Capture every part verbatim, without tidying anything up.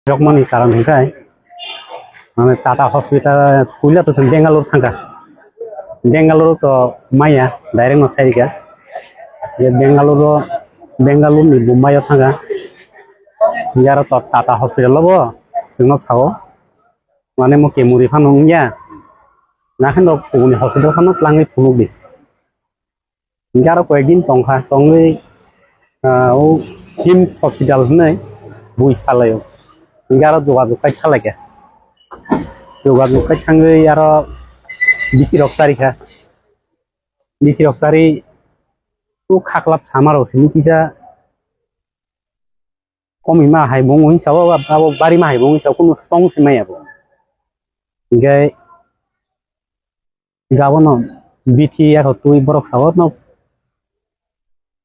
Rokmani karon hwnkhe, mane Tata Hospital puila to chwng Bangalore thangkha. Bangalore to maya direct no sairikha. Ye Bangalore, Bangalore ni Mumbai o thangkha. Yaro to Tata Hospital o bo chwngno sao. Mane mo kemuri phano wngya. Nakheno kubuni hospital phano twlangwi phunukdi. Hingke aro koyekdin tongkha, tongwi, ah, o hims hospital hinwi bui salaio. Hingke aro jogajog khai thanglaikha. Jogajog khai thangwi aro bithi rok charikha. Bithi rok chari o khaklap samarok simi kisa komi ma hai bo wngwi sao, abo bari ma hai bo wngwi sao, kunu song se maya bo. Hingke Gabono bithi eko twi borok sao no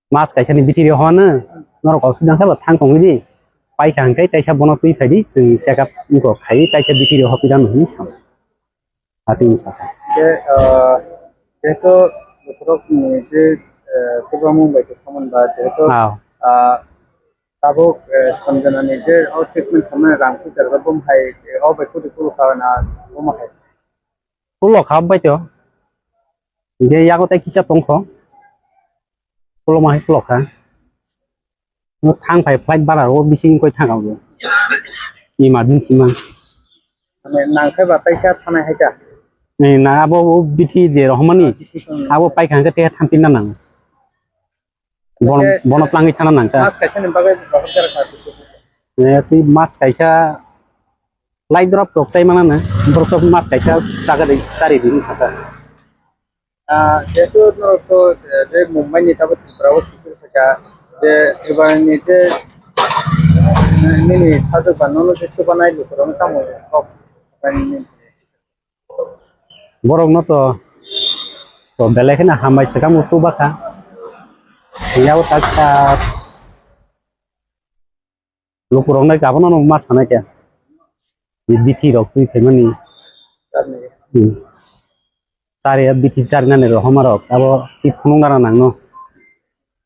mas kaisa ni bithi rw hwn norok kok sudang khe bo thang tongwi di paikha hwnkhe taisa bono twi phai di chwng check up wngkok khai taisa bithi rw hopida no hinwi sao atwini saka. Khe, ah, jehetu bokhorok ni je, eh, chubamu bai khe thangmani ba jehetu, ah, tabuk, eh, Sanjana ni je o treatment khamani rang phujar bo hai, eh, o bai kudi kulu kha na bo ma hai. Pulo kha bai to. Hingke yago tei kisa tongkho. Pulo ma hai pulo kha. No thang phai flight bara o bising koi thang ang. Emergency ma. Mane nang khe ba taisa thanai hai ka. Ni na abo o bithi je rohmani. Bithi tong. Abo pai khang khe te thampin na nang. Bono, bono twlangwi thana nang ta. Mas kaisa ni bagwi rohor jar kha. Eh, twi mas kaisa lai drop rok chai mana na. Borok rok mas kaisa chaga de chari di saka. Ah, jehetu norok to, eh, je Mumbai ni tabuk Tripura o sisir kha, je Tripura ni je, eh, nini sajwk ba nono je chubanai lukurok no tamo kok. Borokno to, to belai kheno hambai swkang bo chubakha. Yabo tak tak lukurokno abono ma sanai khe. Bithi rok twi phaimani. Hmm. Chari bithi chari nani rohoma rok abo twi phunuk nana nangno.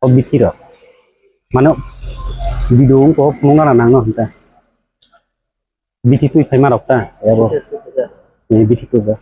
O bithi rok. Mano video wngko phunuk nana nangno hinta. Bithi twi phaima rok ta, abo. Ni bithi twi ja.